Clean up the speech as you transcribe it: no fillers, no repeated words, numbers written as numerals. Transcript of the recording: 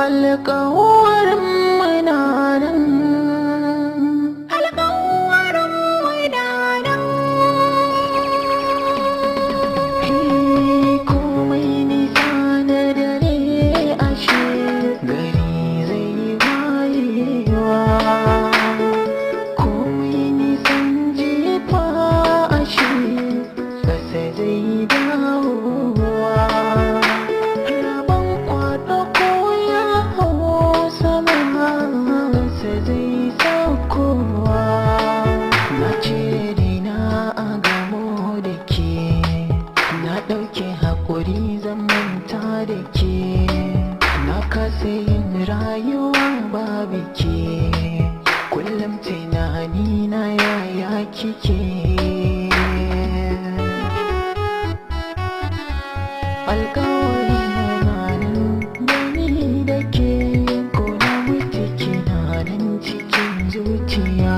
Alƙawarin muna nan, alƙawarin muna nan. Komai nisa na dare, ashe gari zai wayewa. Komai nisan jifa, ashe kasa zai dawowa. Rabon kwado ko ya hau sama, kasa zai saukowa. Na cire raina a gamo da ke, na ɗauke haƙuri zan manta da ke. Na kasa yin rayuwa babu ke, kullum tunani na yaya kike. Alkawari na nan da ni da ke, ko na mutu kina nan cikin zuciya.